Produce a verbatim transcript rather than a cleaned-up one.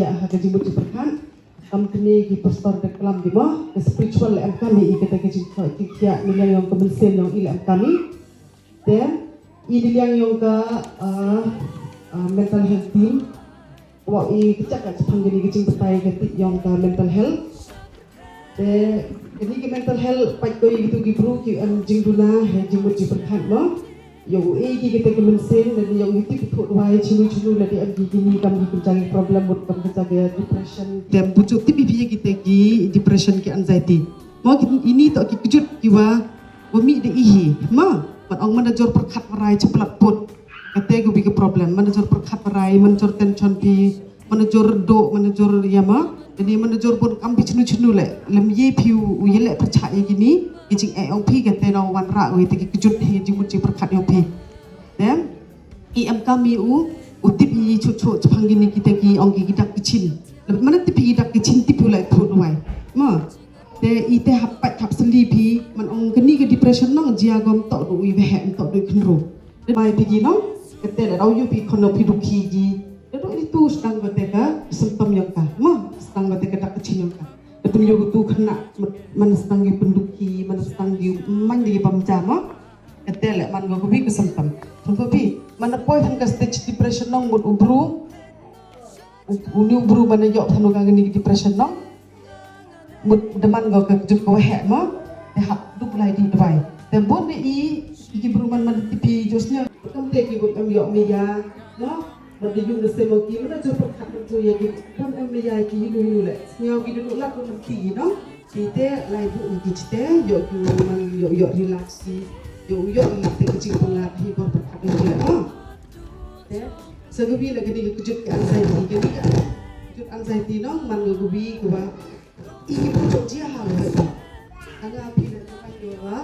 Ïa ha ka jingmut jingpyrkhat kam kane ki pastor da klam ki mo, ka spiritual la em kam i kata ka jingkhoh ki kiak ni la yong ka mynsiem yong i la em kam i. Te i ni la yong ka, ah, ah, mental health team. Wa i kachak ka chapang kane ka jingbatai ka tip yong ka mental health. Te kane ka mental health pat ko i tu ki bru ki em jingduna he jingmut jingpyrkhat mo. Ïa u ei ki kita ki mynsiem, lane ïa u iti ki thuh duwai chinu chinu, lane em ki kini kam ki kynjang ki problem mut kam kynjang ki depression. Te em bujuk tip ïa kita ki depression ki anxiety. Mo ki ini to ki kjut ki wa wa mih da i hi. Mo, man ong man da jor pyrkhat warai chaplat put. Kata ka wi ka problem. Man da jor pyrkhat warai, man jor tension pi. Manager do, manager ïa ma, ini manager bun kam bi chnu chnu le. Lem ye phi u ye le pyrchah ïa kini, ki jing eh ong phi kata na wan ra u ïa ki kjut hi jing mut jing pyrkhat ïa phi. Dem, i em kam i u, u tip i chu chu chapang kini kita ki ong ki ki dak ki chin. Lem mana tip i dak ki chin tip u le phu wai. Ma, te i te hap pat hap seli phi, man ong kini ka depression nong jia gom tok du i weh tok du khynru. Dei bai phi gi nong, kata le dau yu phi khon phi dukhi gi. Dei dei itu sdang kata ka symptom ïa ka. Ma, sdang kata ka dak ka chin ïa ka. Dei pun yu tu khana man sdang gi pun dukhi, man sdang gi man gi bam jama. Kata le man go ka wi ka symptom. Symptom phi, man poi han ka stage depression nong mut u bru. U, u ni u bru man ïoh thanu ka ngani depression nong. Mut da man go ka kjut ka waheh mo. Te hap duk lai di dawai. Te bun de i, i ki bru man man tipi josnya. Kam te ki bun em ïoh meya mo. Mut de yung de semo ki, mut de jor pyrkhat mut tu ïa ki. Kam em meya ki hinu hinu le. Sñiaw ki duk lak mut ti no. Ki te lai bu i ki te, ïoh ki man ïoh ïoh relax ki. Ïoh ïoh i te ki jing pynlap hi bor pyrkhat ïa ki le mo. Te, sa ka wi la ka dei ka kjut ka anxiety, ka dei ka kjut anxiety nong, man ka wi ka wa. I ki pun jia ha wa. Ka nga phi la ka wa.